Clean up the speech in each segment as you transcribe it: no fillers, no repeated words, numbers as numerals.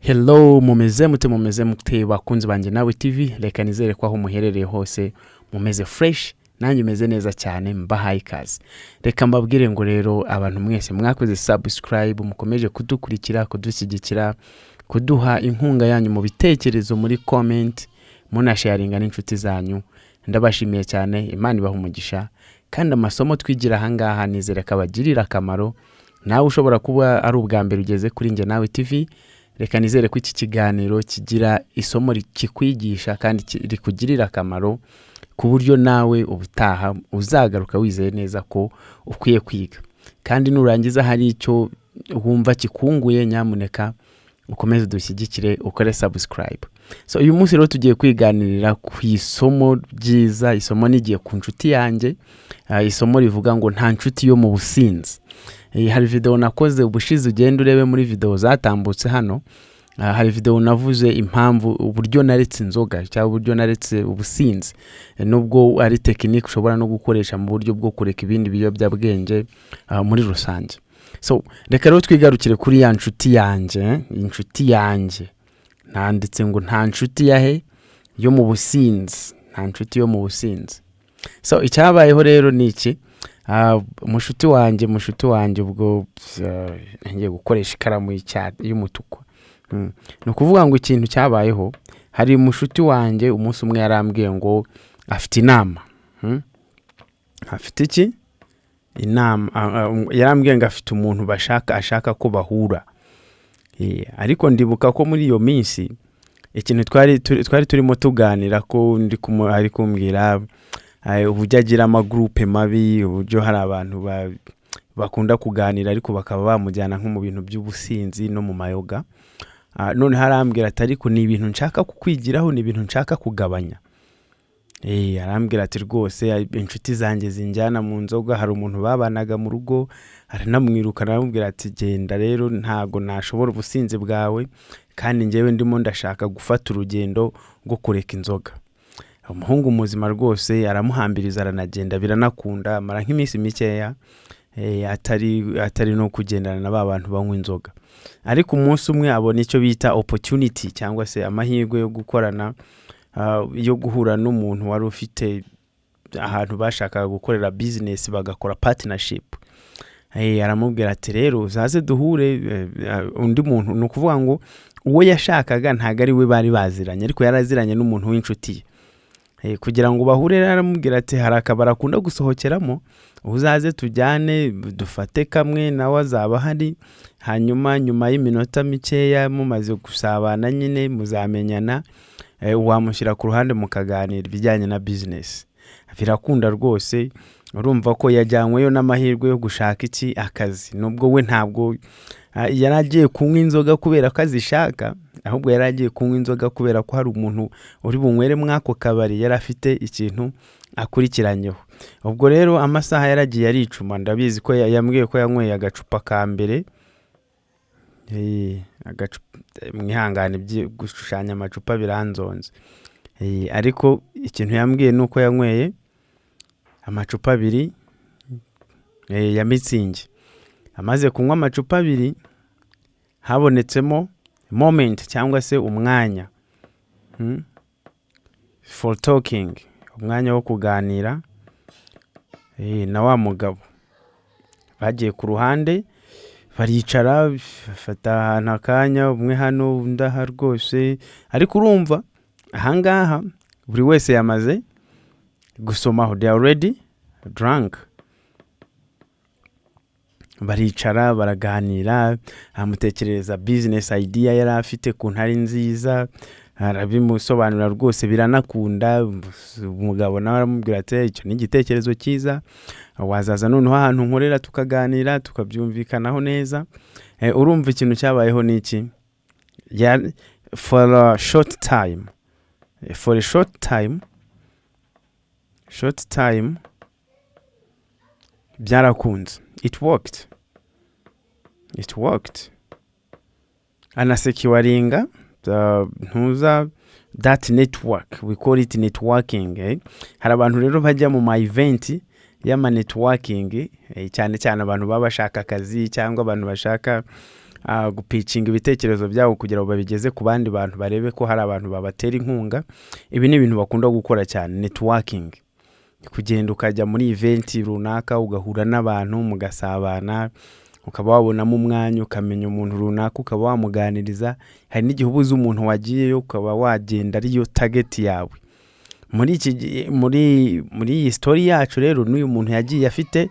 Hello, mumeze mute? Mumeze mute, bakunzi banjye Nawe TV? Reka nizere ko aho muherereye hose mumeze fresh, nanjye meze neza cyane, mbahaye ikaze. Reka mbabwire ngo rero abantu mwese mwakoze subscribe, mukomeje kudukurikira, kudushyigikira, kuduha inkunga yanyu mu bitekerezo, muri comment, munasharinga n'inshuti zanyu, ndabashimiye cyane. Imana ibaha umugisha. Kandi amasomo twigira ahangaha nizere ko abagirira akamaro. Nawe ushobora kuba ari ubwa mbere ugeze kuri Njye Nawe TV, reka nizere ko iki kiganiro kigira isomo kikwigisha kandi rikugirira akamaro, ku buryo nawe ubutaha uzagaruka wizeye neza ko ukwiye kwiga. Kandi nurangiza hari icyo wumva kikunguye, nyamuneka ukomeze dushyigikire, ukore subscribe. So uyu munsi rero tugiye kwiganirira ku isomo ryiza, isomo nigiye ku nshuti yanjye, isomo rivuga ngo "Nta nshuti yo mu businzi". Hari video nakoze ubushize, ugenda urebe muri video zatambutse hano. Hari video navuze impamvu, uburyo naretse inzoga cyangwa uburyo naretse ubusinzi. Nubwo ari technique ushobora no gukoresha mu buryo bwo kureka ibindi biyobyabwenge muri rusange. So reka rero twigarukire kuri ya nshuti yanjye. Inshuti yanjye nanditse ngo "Nta nshuti yahe yo mu businzi", nta nshuti yo mu businzi. So icyabayeho rero ni iki? Mushuti wanjye, ubwo ngiye gukoresha ikaramu y'umutuku. Ni ukuvuga ngo ikintu cyabayeho, hari mushuti wanjye umunsi umwe yarambwiye ngo afite inama. Afite iki? Inama. Yarambwiye ngo afite umuntu bashaka, ashaka ko bahura. Ariko ndibuka ko muri iyo minsi ikintu twari turimo tuganira ko ndi ari kumbwira uburyo agira amagurupe mabi, uburyo hari abantu bakunda kuganira ariko bakaba bamujyana nko mu bintu by'ubusinzi no mu mayoga. Noneho arambwira ati: "Ariko ni ibintu nshaka kukwigiraho, ni ibintu nshaka kugabanya." Arambwira ati: "Rwose inshuti zanjye zinjyana mu nzoga." Hari umuntu babanaga mu rugo, aranamwirukana, aramubwira ati: "Genda rero, ntago nashobora ubusinzi bwawe, kandi njyewe ndimo ndashaka gufata urugendo rwo kureka inzoga." Umuhungu muzima rwose aramuhambiriza, aranagenda, biranakunda, amara nk'iminsi mikeya atari no kugendana na ba bantu banywa inzoga. Ariko umunsi umwe abona icyo bita opportunity cyangwa se amahirwe yo gukorana, yo guhura n'umuntu wari ufite ahantu bashakaga gukorera business, bagakora partnership. Aramubwira ati: "Rero uzaze duhure." Undi muntu, ni ukuvuga ngo uwo yashakaga ntabwo ari we bari baziranye, ariko yari aziranye n'umuntu w'inshuti ye. Kugira ngo bahure rero, aramubwira ati: "Hari akabari akunda gusohokeramo, uzaze tujyane dufate kamwe, nawe azaba ahari. Hanyuma nyuma y'iminota mikeya mumaze gusabana nyine muzamenyana, wamushyira ku ruhande mukaganira ibijyanye na business." Birakunda rwose. Urumva ko yajyanyweyo n'amahirwe yo gushaka iki? Akazi. Nubwo we ntabwo yari agiye kunywa inzoga kubera ko azishaka, ahubwo yari agiye kunywa inzoga kubera ko hari umuntu uri bunywere muri ako kabari, yari afite ikintu akurikiranyeho. Ubwo rero amasaha yaragiye aricuma. Ndabizi ko yambwiye ko yanyweye agacupa ka mbere. Mwihangane, gushushanya amacupa biranzonze. Ariko ikintu yambwiye ni uko yanyweye amacupa abiri ya Mützig. Amaze kunywa amacupa abiri, habonetsemo moment cyangwa se umwanya for talking, umwanya wo kuganira na wa mugabo. Bagiye ku ruhande, baricara, bafata ahantu akanya, umwe hano, undi aha rwose. Ariko urumva ahangaha buri wese yamaze gusomaho, they are already drunk. Baricara, baraganira, amutekerereza business idea yari afite, ukuntu ari nziza, arabimusobanurira rwose, biranakunda. Umugabo nawe aramubwira ati: "Icyo ni igitekerezo cyiza, wazaza noneho ahantu nkorera tukaganira, tukabyumvikanaho neza." Urumva ikintu cyabayeho ni iki? For a short time, for a short time, short time byarakunze. It worked, it worked. Anasecuringa ntuza that network, we call it networking, eh? Hari abantu rero bajya mu ma event y'ama networking, cyane cyane abantu baba bashaka akazi cyangwa abantu bashaka Gupitchinga ibitekerezo byabo kugira ngo babigeze ku bandi bantu, barebe ko hari abantu babatera inkunga. Ibi ni ibintu bakunda gukora cyane, networking, kugenda ukajya muri event runaka, ugahura n'abantu, mugasabana, ukaba wabonamo umwanya ukamenya umuntu runaka, ukaba wamuganiriza. Hari n'igihe uba uzi umuntu wagiyeyo, ukaba wagenda ariyo target yawe. Muri iki gihe, muri iyi story yacu rero, n'uyu muntu yagiye afite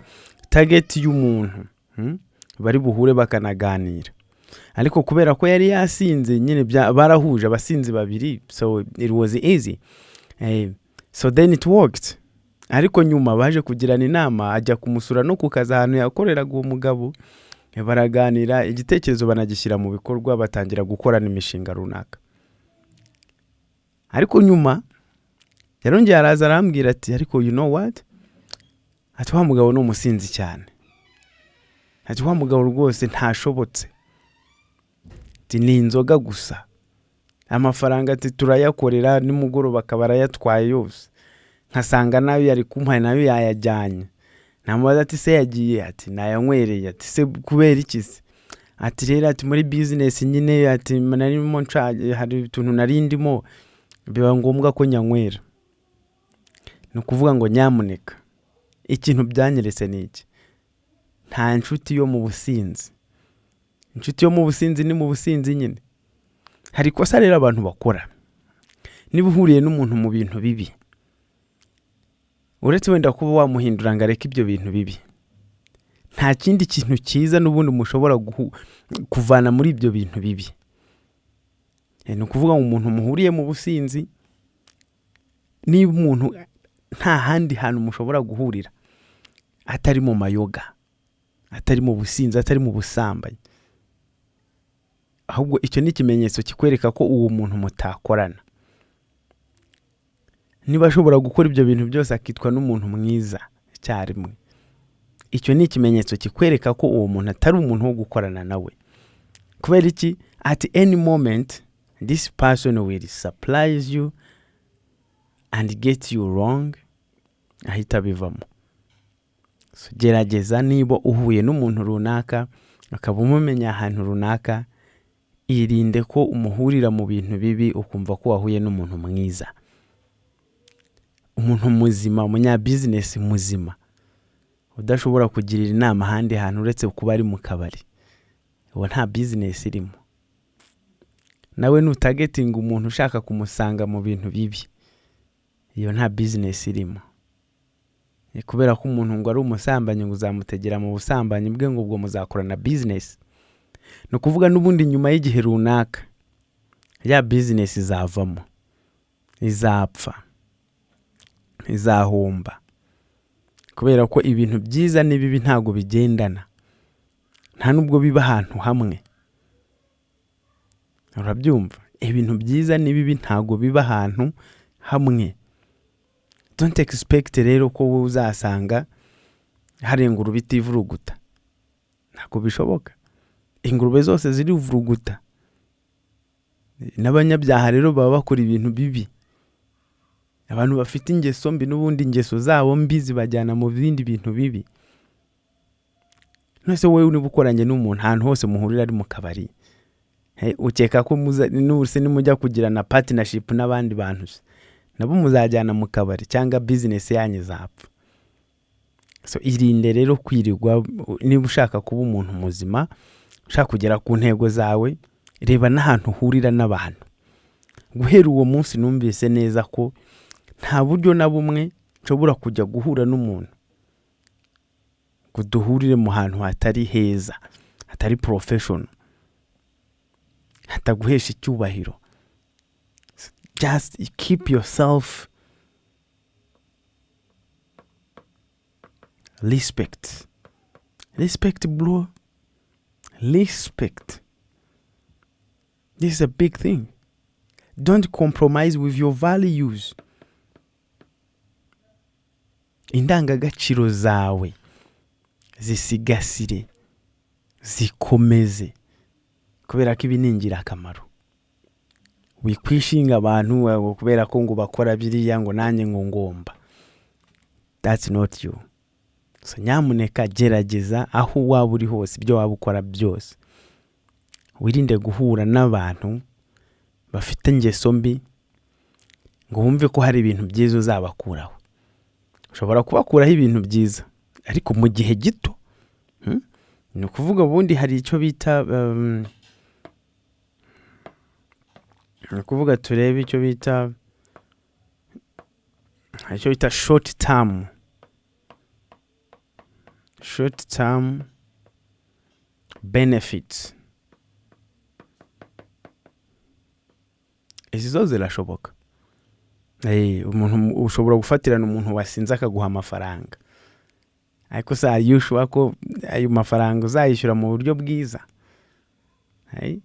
target y'umuntu, bari buhure bakanaganira, ariko kubera ko yari yasinze nyine, barahuje abasinzi babiri, so it was easy. So then it worked. Ariko nyuma baje kugirana inama, ajya kumusura no ku kazi ahantu yakoreraga uwo mugabo, baraganira, igitekerezo banagishyira mu bikorwa, batangira gukorana imishinga runaka. Ariko nyuma yarongeye araza arambwira ati: "Ariko you know what?" Ati: "Wa mugabo ni umusinzi cyane." Ati: "Wa mugabo rwose ntashobotse." Ati: "Ni inzoga gusa, amafaranga," ati, "turayakorera, nimugoroba akaba arayatwaye yose, nkasanga nayo yari kumpaye nayo yayajyanye." Namubaza ati: "Se yagiye?" Ati: "Nayanywereye." Ati: "Se kubera iki se?" Ati: "Rero," ati, "muri business nyine," ati, "narimo hari utuntu nari ndimo, biba ngombwa ko nyanywera." Ni ukuvuga ngo nyamuneka, ikintu byanyeretse ni iki: nta nshuti yo mu businzi. Inshuti yo mu businzi ni mu businzi nyine. Hari ikosa rero abantu bakora: niba uhuriye n'umuntu mu bintu bibi, uretse wenda kuba wamuhindura ngo areke ibyo bintu bibi, nta kindi kintu cyiza n'ubundi mushobora kuvana muri ibyo bintu bibi. Ni ukuvuga ngo umuntu muhuriye mu businzi, niba umuntu nta handi hantu mushobora guhurira atari mu mayoga, atari mu businzi, atari mu busambanyi, ahubwo icyo ni ikimenyetso kikwereka ko uwo muntu mutakorana. Niba ashobora gukora ibyo bintu byose akitwa n'umuntu mwiza icyarimwe, icyo ni ikimenyetso kikwereka ko uwo muntu atari umuntu wo gukorana nawe. Kubera iki? At any moment this person will surprise you and get you wrong, ahita abivamo. So, gerageza niba uhuye n'umuntu runaka, ukaba umumenya ahantu runaka, irinde ko umuhurira mu bintu bibi ukumva ko wahuye n'umuntu mwiza. Umuntu muzima, umunyabizinesi muzima udashobora kugirira inama ahandi hantu uretse kuba ari mu kabari, uwo nta business irimo. Nawe nutargetinga umuntu ushaka kumusanga mu bintu bibi, iyo nta business irimo. Ni kubera ko umuntu ngo ari umusambanyi ngo uzamutegera mu busambanyi bwe, ngo ubwo muzakorana business? Ni ukuvuga n'ubundi nyuma y'igihe runaka ya business izavamo, izapfa, izahomba, kubera ko ibintu byiza n'ibibi ntabwo bigendana, nta nubwo biba ahantu hamwe. Urabyumva? Ibintu byiza n'ibibi ntabwo biba ahantu hamwe. Don't expect rero ko wowe uzasanga hari ingurube itivuruguta. Ntabwo bishoboka. Ingurube zose zirivuruguta. N'abanyabyaha rero baba bakora ibintu bibi. Abantu bafite ingeso mbi, n'ubundi ingeso zabo mbi zibajyana mu bindi bintu bibi. None se wowe niba ukoranye n'umuntu, ahantu hose muhurira ari mu kabari, ukeka ko nuse nimujya kugirana partnership n'abandi bantu se, nabo muzajyana mu kabari cyangwa business yanyu izapfa? So irinde rero kwirirwa. Niba ushaka kuba umuntu muzima, ushaka kugera ku ntego zawe, reba n'ahantu uhurira n'abantu. Guhera uwo munsi numvise neza ko nta buryo na bumwe nshobora kujya guhura n'umuntu ngo duhurire mu hantu hatari heza, hatari professional, hataguhesha icyubahiro. Just keep yourself respect, respect bro, respect. This is a big thing. Don't compromise with your values. Indangagaciro zawe zisigasire, zikomeze, kubera ko ibi ni ingirakamaro. Wikwishinga abantu ngo kubera ko ngo bakora biriya, ngo nanjye ngo ngomba. That's not you. So nyamuneka gerageza, aho waba uri hose, ibyo waba ukora byose. Wirinde guhura n'abantu bafite ingeso mbi ngo wumve ko hari ibintu byiza uzabakuraho. Ushobora kubakuraho ibintu byiza ariko mu gihe gito. Ni ukuvuga ubundi hari icyo bita ni ukuvuga turebe icyo bita, hari icyo bita short term benefits. Izi zo zirashoboka. Umuntu ushobora gufatirana umuntu wasinze akaguha amafaranga, ariko se are you sure ko ayo mafaranga uzayishyura mu buryo bwiza? Hari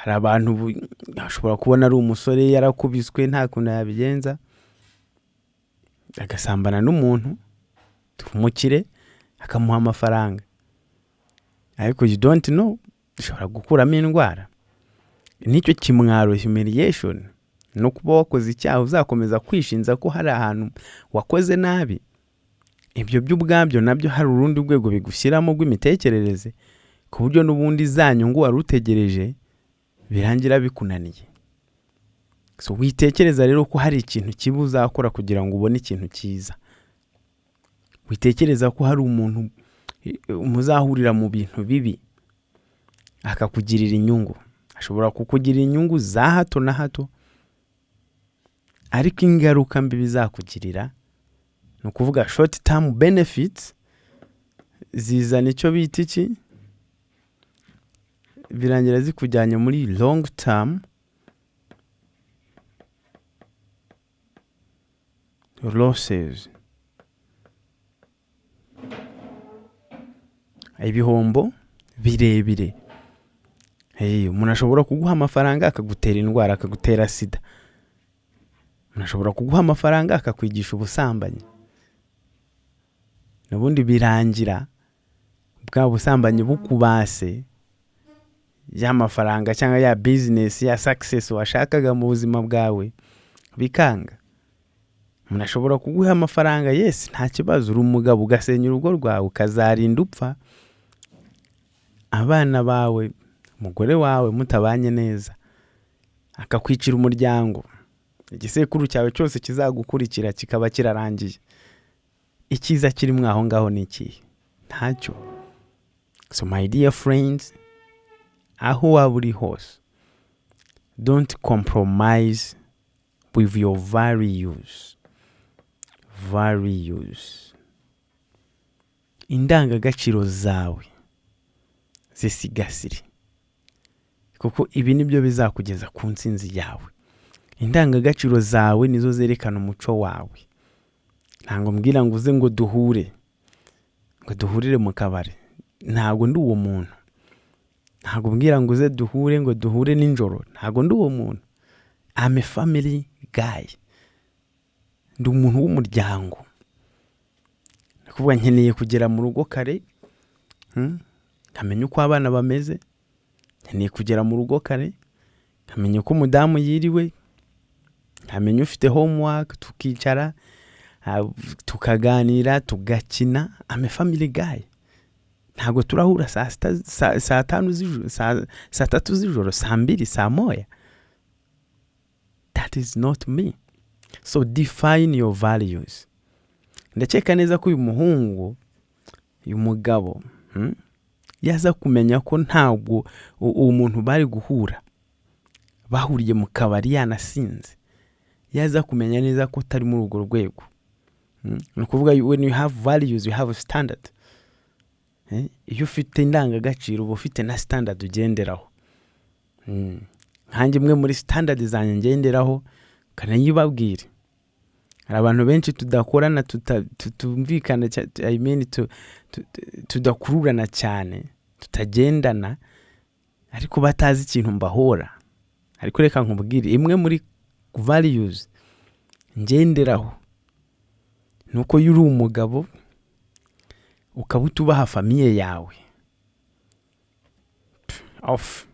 abantu ashobora kubona ari umusore yarakubiswe, nta kuntu yabigenza, agasambana n'umuntu umukire akamuha amafaranga, ariko you don't know, ushobora gukuramo indwara n'icyo kimwaro, humiliation, no kuba wakoze icyaha uzakomeza kwishinza ko hari ahantu wakoze nabi. Ibyo byo ubwabyo nabyo hari urundi rwego bigushyiramo rw'imitekerereze, ku buryo n'ubundi za nyungu wari utegereje birangira bikunaniye. So witekereza rero ko hari ikintu kibi uzakora kugira ngo ubone ikintu cyiza. Witekereza ko hari umuntu muzahurira mu bintu bibi akakugirira inyungu. Ashobora kukugirira inyungu za hato na hato, ariko ingaruka mbi bizakugirira, ni ukuvuga short term benefits, zizana icyo bita iki? Birangira zikujyanye muri long term losses, ibihombo birebire. Umuntu ashobora kuguha amafaranga akagutera indwara, akagutera sida. Umuntu ashobora kuguha amafaranga akakwigisha ubusambanyi, ubundi birangira bwa busambanyi bukubase, ya mafaranga cyangwa ya business, ya success washakaga mu buzima bwawe bikanga. Umuntu ashobora kuguha amafaranga, yes, nta kibazo, uri umugabo, ugasenya urugo rwawe, ukazarinda upfa abana bawe, umugore wawe mutabanye neza, akakwicira umuryango, igisekuru cyawe cyose kizagukurikira kikaba kirarangiye. Icyiza kirimo aho ngaho ni ikihe? Ntacyo. So my dear friends, aho waba uri hose, don't compromise with your values. Values, indangagaciro zawe zisigasire, kuko ibi nibyo bizakugeza ku ntsinzi yawe. Indangagaciro zawe nizo zerekana umuco wawe. Ntabwo mbwira ngo uze ngo duhure, ngo duhurire mu kabari. Ntabwo ndi uwo muntu. Ntabwo mbwira ngo uze duhure, ngo duhure nijoro. Ntabwo ndi uwo muntu. I'm a family guy, ndi umuntu w'umuryango. Ni ukuvuga nkeneye kugera mu rugo kare, nkamenya uko abana bameze. Nkeneye kugera mu rugo kare nkamenya uko umudamu yiriwe, nkamenya ufite homework, tukicara tukaganira, tugakina. I'm a family guy. Ntabwo turahura saa sita, saa 5 z'ijoro, saa 3 z'ijoro, saa 2, saa 1. That is not me. So define your values. Ndakeka neza ko uyu muhungu, uyu mugabo, yaza kumenya ko ntabwo uwo muntu bari guhura, bahuriye mu kabari yanasinze, yaza kumenya neza ko utari muri urwo rwego. Ni ukuvuga when you have values, you have a standard. Iyo ufite indangagaciro uba ufite na standard ugenderaho. Nkanjye imwe muri standard zanjye ngenderaho kanayibabwire, hari abantu benshi tudakorana, tutumvikana, I mean, tudakururana cyane, tutagendana, ariko batazi ikintu mbahora. Ariko reka nkubwire, imwe muri values ngenderaho ni uko iyo uri umugabo ukaba utubaha famille yawe, off.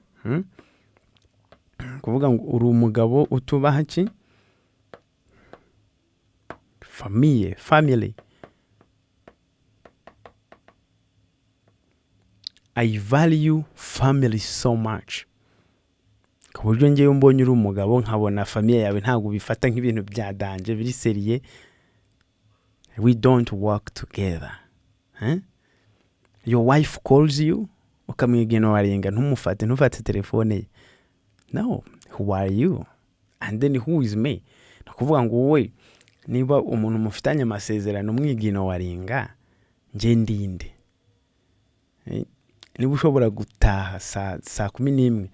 Kuvuga ngo uri umugabo utubaha ki? Famille, family. I value family so much. Ku buryo ngewe mbonye uri umugabo, nkabona famille yawe ntabwo ubifata nk'ibintu bya danger biri sérieux, we don't work together, eh? Your wife calls you, ukamwignoringa, ntumufate, ntufate telefone ye. No, who are you and then who is me? Ni ukuvuga ngo wowe niba umuntu mufitanye amasezerano umwignoringa, njye ndinde? Niba ushobora gutaha saa 11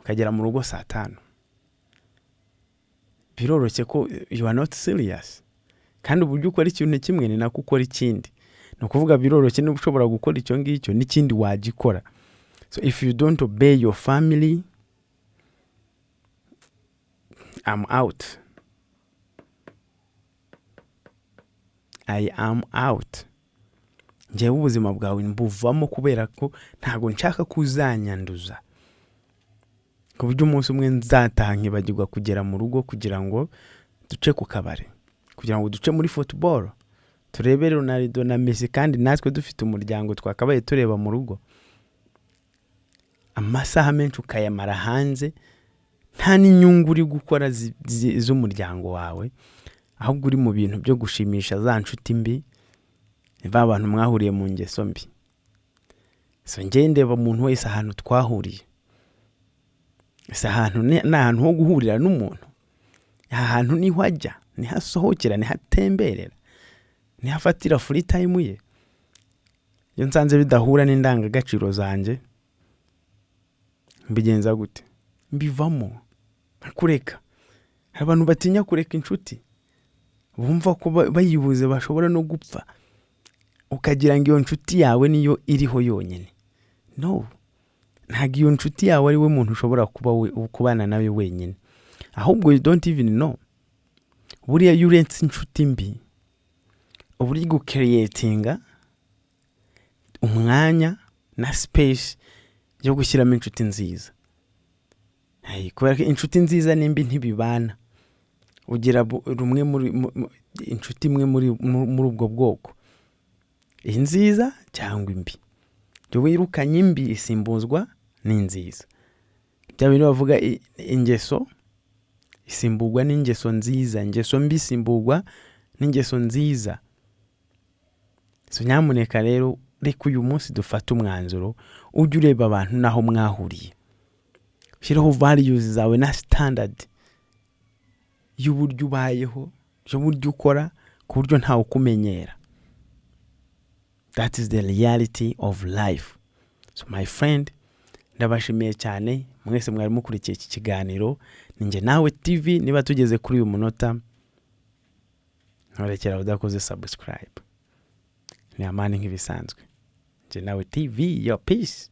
ukagera mu rugo saa 5, biroroshye ko you are not serious. Kandi uburyo ukora ikintu kimwe ni nako ukora ikindi. Ni ukuvuga biroroshye, niba ushobora gukora icyo ngicyo, n'ikindi wagikora. So if you don't obey your family, I'm out, I am out. Njyewe ubuzima bwawe mbuvamo, kubera ko ntabwo nshaka kuzanyanduza ku buryo umunsi umwe nzataha nkibagirwa kugera mu rugo kugira ngo duce ku kabari, kugira ngo duce muri football, turebe Ronaldo na Messi, kandi natwe dufite umuryango twakabaye tureba mu rugo. Amasaha menshi ukayamara hanze, nta n'inyungu uri gukora z'umuryango wawe, ahubwo uri mu bintu byo gushimisha za nshuti mbi, ba bantu mwahuriye mu ngeso mbi. So njye ndeba umuntu wese ahantu twahuriye. Ese ahantu ni ahantu ho guhurira n'umuntu? Aha hantu niho ajya, niho asohokera, niho atemberera, niho afatira free time ye? Iyo nsanze bidahura n'indangagaciro zanjye, mbigenza gute? Mbivamo, kureka. Hari abantu batinya kureka inshuti, bumva ko bayibuze bashobora no gupfa, ukagira ngo iyo nshuti yawe niyo iriho yonyine. No, ntabwo iyo nshuti yawe ari we muntu ushobora kuba kubana nawe wenyine. Ahubwo you don't even know, buriya iyo uretse inshuti mbi, uba uri gucreatinga umwanya na space yo gushyiramo inshuti nziza. Kubera ko inshuti nziza n'imbi ntibibana. Ugira rumwe muri inshuti imwe muri ubwo bwoko, inziza cyangwa imbi. Iyo wirukanye imbi, isimbuzwa n'inziza. Bya bindi bavuga, ingeso isimburwa n'ingeso nziza, ingeso mbi isimburwa n'ingeso nziza. So nyamuneka rero, reka uyu munsi dufate umwanzuro, ujye ureba abantu n'aho mwahuriye, ushyiraho values zawe na standard y'uburyo ubayeho, y'uburyo ukora, ku buryo ntawe ukumenyera. That is the reality of life. So my friend, ndabashimiye cyane mwese mwari mukurikiye iki kiganiro. Ni Njye Nawe TV. Niba tugeze kuri uyu munota, nturekera udakoze subscribe. Ni Amani nk'ibisanzwe, Njye Nawe TV. Yo, peace.